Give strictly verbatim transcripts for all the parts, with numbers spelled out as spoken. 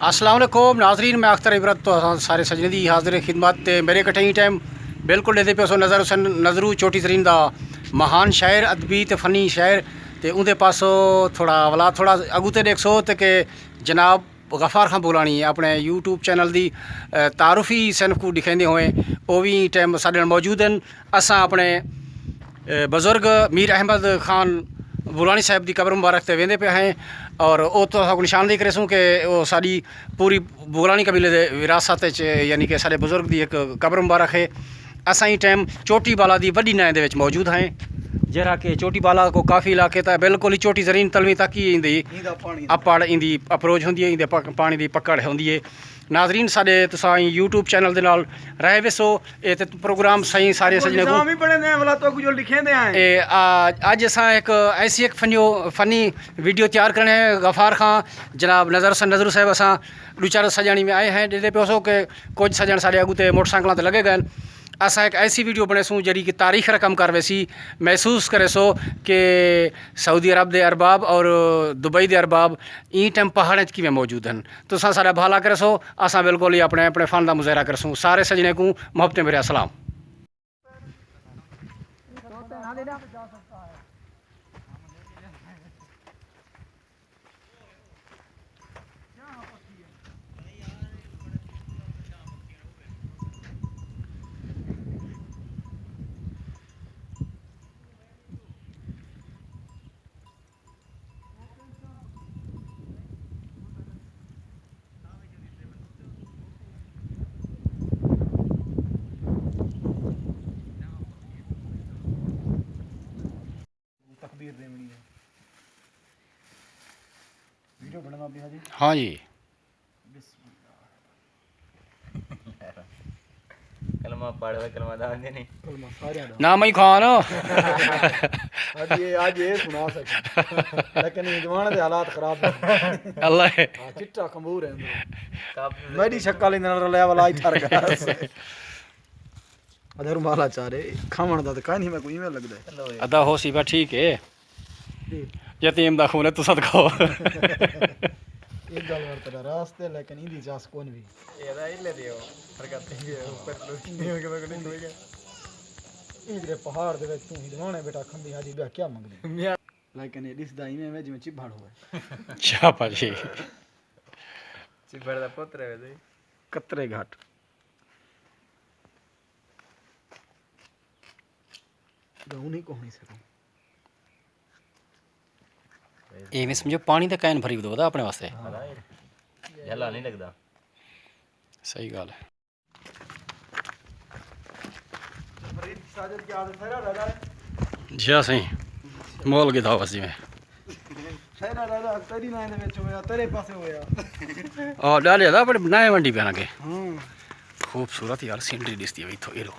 السلام علیکم ناظرین، میں اختر عبرت تو سارے سجنے دی حاضر خدمت تے میرے کٹھے ہی ٹائم بالکل ݙیہدے پئے سو نظر حسین نظرو چوٹی زرین دا مہان شاعر، ادبی تے فنی شاعر، تے اوندے پاسوں تھوڑا ولا تھوڑا اڳوں تے ݙیکھسو تے کہ جناب غفار خان بولاݨی اپݨے یوٹیوب چینل دی، اے، تعارفی صنف کوں ݙکھیندے ہوئے او وی ٹائم ساݙے نال موجود ہن۔ اساں اپݨے، اے، بزرگ میر احمد خان بولاݨی صاحب دی قبر مبارک تے ویندے پئے ہیں اور او تہاکوں نشاندہی کریسوں کہ او ساݙی پوری بولاݨی قبیلے دے وراثت اچ، یعنی کہ ساݙے بزرگ دی ہک قبر مبارک ہے۔ اساں ایں ٹائم چوٹی بالا دی وݙی نائیں دے وچ موجود ہیں، جیڑھا کہ چوٹی بالا کوں کافی علاقے تاں بالکل ہی چوٹی زرین تلویں تک ہی ایندی ایندا پاݨی اپاڑ ایندی اپروچ ہوندی ہے، ایندے پک-، پاݨی دی پکڑ ہوندی ہے۔ ناظرین ساݙے تساں یوٹیوب چینل دے نال رہ ویسو، اے تے پروگرام سائیں سارے سڄݨے کوں نظام ہی بݨیندے ہیں، ولا تو کجھ لکھیندے ہیں۔ اے، آ، اڄ اساں ہک ایسی ہک فنیو-، فنی ویڈیو تیار کرݨے ہیں۔ غفار خان جناب نظر حسین نظرو صاحب اساں ݙو چار سڄݨ میں آئے ہیں، ݙیہدے پئے سو کہ کجھ سڄݨ ساݙے اڳوں تے موٹر سائیکلاں تے لڳے ڳئے ہن۔ اساں ہک ایسی ویڈیو بݨیسوں جیڑھی کہ تاریخ رقم کر ویسی، محسوس کریسو کہ سعودی عرب دے ارباب اور دبئی دے ارباب ایں ٹائم پہاڑاں اچ کیویں موجود ہن۔ تساں ساݙا بھالا کریسو، اساں بالکل ہی اپݨے، اپݨے فن دا مظاہرہ کریسوں۔ سارے سڄݨے کوں محبتیں بھریا سلام۔ تکبیر ݙیوݨی ہے۔ ویڈیو بݨانا پیا جی۔ ہاں جی۔ بسم اللہ۔ کلمہ پڑھ وے، کلمہ دا آندے نہیں۔ کلمہ سارے دا۔ نہ میں کھان۔ اڄ یہ، اڄ یہ سݨا سکے۔ لیکن یہ زمانے دے حالات خراب ہیں۔ اللہ ہے۔ ہاں، چٹا کمبور ہے اندر۔ میری شکل اندر رلیا والا ہی ٹھر گیا۔ ادھر مالا چارے، کھاوݨ دا تے کائنی، میکوں ایویں لڳدا ہے۔ ادا ہو سی با ٹھیک ہے۔ جی۔ یتیم دا خون ہے، تساں کھاؤ۔ ایک گل ور تیرا راستے، لیکن ایندی جاس کون وی۔ اے دا الے دیو، حرکت نہیں ہے، اوپر لوکی نہیں ہو کے میں کو نہیں ہوئے گا۔ اے جڑے پہاڑ دے وچ توں ہی دوانے بیٹا کھمبی حاجی بیا کیا منگدے؟ لیکن اے ݙسدا ایویں وے جویں چبھڑ ہوئے۔ چا پا جی۔ چبھڑ دا پتر ہے وے۔ قطرے گھٹ۔ ڳاؤں نہیں کوہنی سڳوں۔ ایویں سمجھو پاݨی دا کین بھری ودو ودا اپݨے واسطے۔ ہاں۔ جھلا نہیں لڳدا۔ صحیح ڳالھ ہے۔ فرید ساجد کیا حال ہے؟ سارا ڈاڈا ہے؟ جی ہاں سائیں۔ مول کیتا بس جی میں۔ شہرا ڈاڈا تیری نائیں دے وچ ہویا، تیرے پاسے ہویا۔ آ، ڈالے دا بڑے نائیں ونڈی پیا نا کے۔ ہاں۔ خوبصورت یار سینری ݙسدی ہے اتھوں ایرو۔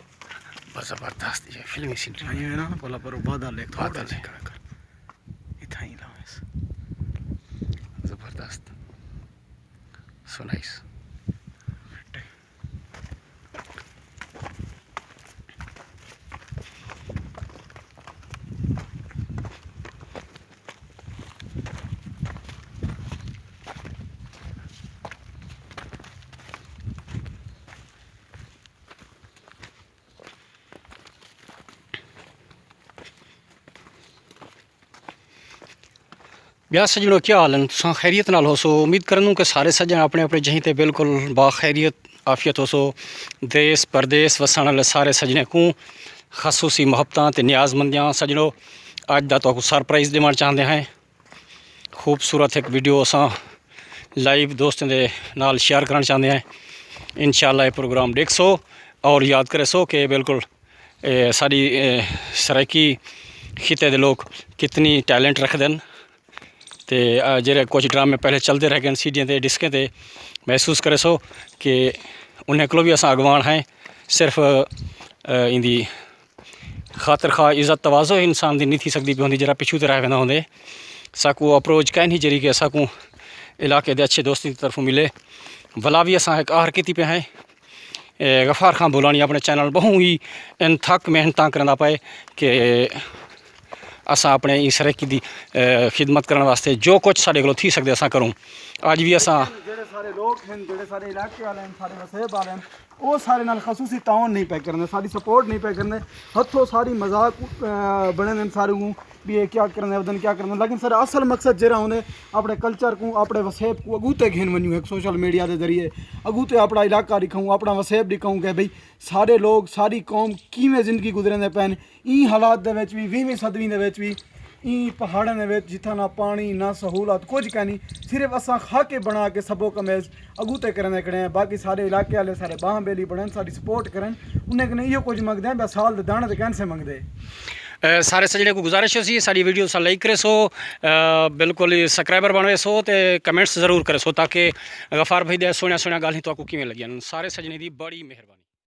بس زبردست جی فلمی سینری۔ ہاں، یہ نا، بولا پرو بادل ایک تھوڑا بادل جی ہے۔ کر کر۔ اتھاں ہی لاویں۔ زبردست۔ سو نائس۔ ٻیا سڄݨو، کیا حال ہن؟ تساں خیریت نال ہوسو؟ امید کرندوں کہ سارے سڄݨ اپݨے اپݨے جہیں تے بالکل باخیریت عافیت ہوسو۔ دیس پردیس وسݨ والے سارے سڄݨیں کوں خصوصی محبتاں تے نیاز مندیاں۔ سڄݨو، اڄ دا تہاکوں سرپرائز ݙیوݨ چاہندے ہیں۔ خوبصورت ہک ویڈیو اساں لائیو دوستیں دے نال شیئر کرݨ چاہندے ہیں۔ انشاءاللہ اے پروگرام ݙیکھسو اور یاد کریسو کہ بالکل، اے، ساݙی، اے، سرائیکی خطے دے لوک کتنی ٹیلنٹ رکھدن۔ تے، آ، جیڑھے کجھ ڈرامے پہلے چلدے رہ ڳئے ہن سیڈیاں تے، ڈسکیں تے، محسوس کریسو کہ انہیں کولوں وی اساں اڳواݨ ہیں۔ صرف، آ، ایندی خاطر خواہ عزت تواضع انسان دی نہیں تھی سڳدی پئی ہوندی، جیڑھا پچھوں تے رہ ویندا ہوندے۔ ساکوں اپروچ کائنی جیڑھی کہ ساکوں علاقے دے اچھے دوستیں دی طرفوں ملے۔ ولا وی اساں ہک آہر کیتی پئے ہیں۔ اے، غفار خان بولاݨی اپݨے چینل ٻہوں ہی انتھک محنتاں کریندا پئے کہ اساں اپݨے ایں سرائیکی دی، اے، خدمت کرݨ واسطے جو کجھ ساݙے کولوں تھی سڳدے اساں کروں۔ اڄ وی اساں سارے لوگ ہیں جڑے سارے علاقے والے ہیں، سارے وسیب والے ہیں، وہ سارے نال خصوصی تعاون نہیں پے کرنے، ساری سپورٹ نہیں پے کرنے۔ ہتھوں ساری مذاق بنے ہیں سارے کو، بھی یہ کیا کرنے ودن کیا کرنے، لیکن سارا اصل مقصد جڑا ہوندے اپنے کلچر کو، اپنے وسیب کو اگو تے گھن ونجوں ایک سوشل میڈیا دے ذریعے، اگو تے اپنا علاقہ دکھاؤں، اپنا وسیب دکھاؤں کہ بھئی سارے لوگ، ساری قوم کیویں زندگی گزرے پین۔ ایں حالات دے وچ وی، ویہویں صدوی دے وچ وی، ایں پہاڑاں دے وچ جتھاں نہ پانی، نہ سہولت، کجھ کائنی، صرف اساں خاکے بنا کے سبو کمیز اگو تے کرن کھڑے ہیں۔ باقی سارے علاقے والے سارے باہم بیلی بڑھن، ساری سپورٹ کرن، انہیں کنے ایہو کجھ منگدے ہیں، بس سال دے دانے تے کین سے منگدے۔ سارے سجنے کو گزارش ہے سی ساری ویڈیو سا لائک کرے سو، بالکل سبسکرائبر بنوے سو تے کمنٹس ضرور کرے سو، تاکہ غفار بھائی دے سوہنیاں سوہنیاں گالیں تو کو کیویں لگیاں۔ سارے سجنے دی بڑی مہربانی۔